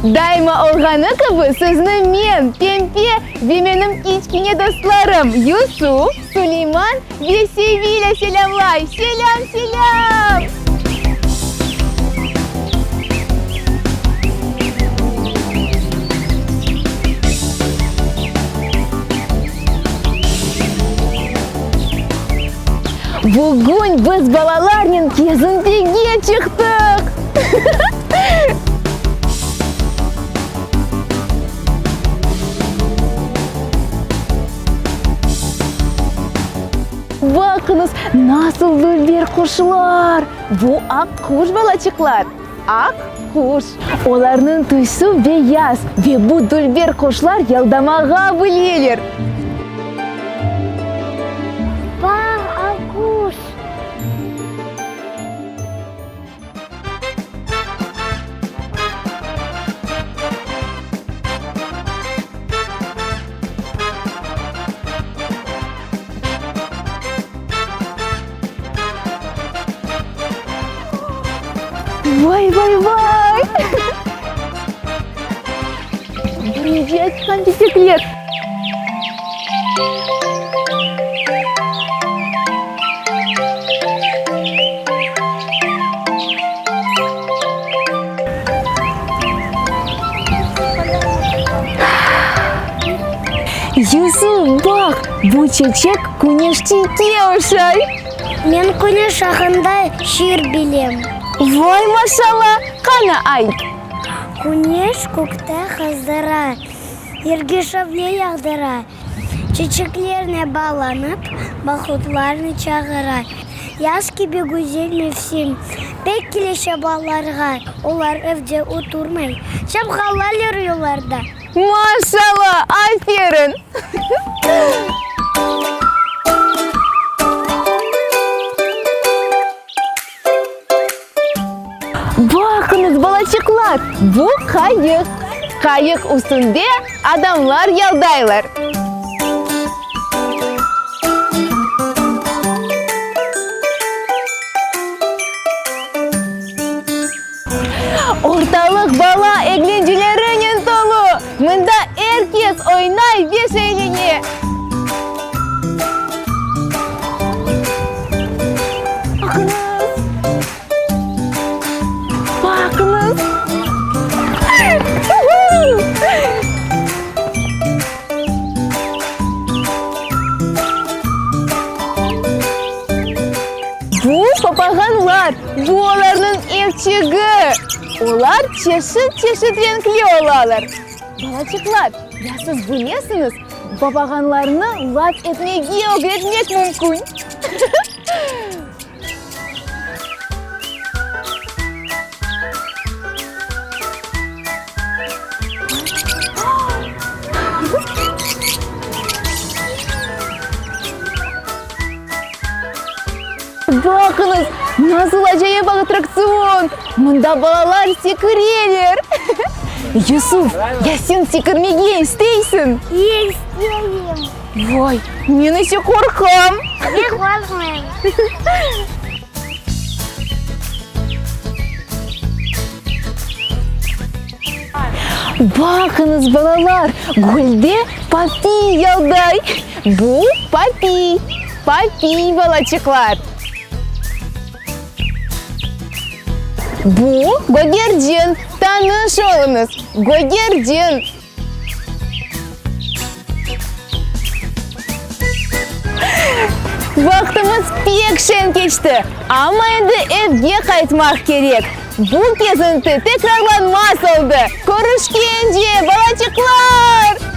Daima olğanı kibi, sizni men, Pempe, ve menim kiçkene dostlarım Yusuf, Suleyman ve Sevilâ selâmlay. Selâm, selâm! Bugün biz balalarnen kezintige çıqtıq! Baqıñız, nasıl dülber quşlar! Bu aq quş, balaçıqlar, aq quş. Olarnıñ tüsü beyaz ve bu dülber quşlar yaldamağa bileler. Baq, aq quş! Vay, vay, vay! Birinci açqan çiçekler. Yusuf, baq, bu çeçek küneşçikke oşay. Men küneş aqqında şiir bilem. Vay, maşalla! Qana, ayt. Küneş kökte qızdıra, Yerge şavle yağdıra, Çeçeklerine bağlanıp, Bahutlarnı çağıra. Yaz kibi güzel mevsim, Pek kelişe balalarğa, Olar evde oturmay, Çapqalaylar yollarda. Maşalla! Aferin! Baqıñız, balaçıqlar, bu qayıq. Qayıq üstünde adamlar yaldaylar. Ortalıq bala eglencelerinen tolu. Mında er kes oynay ve şeylene. Baqıñız! Baqıñız! Bu papağanlar, bu olarnıñ evçigi. Olar çeşit-çeşit renkli olalar. Balaçıqlar, ya siz bilesiñiz, papağanlarnı laf etmege ögretmek mümkün? Baqıñız, nasıl acayip attraktsion! Mında balalar sekireler! Yusuf, ya sen sekirmege isteysiñ? İsteyim. Vay, men ise qorqam. Men qorqmayım. Baqıñız, balalar, gölde papiy yalday. Bu papiy, papiy, balaçıqlar. Bu gögercin, tanış oluñız, gögercin. Vaqtımız pek şeñ keçti, amma endi evge qaytmaq kerek. Bu kezinti tekrarlanmaz oldı. Körüşkence, balaçıqlar!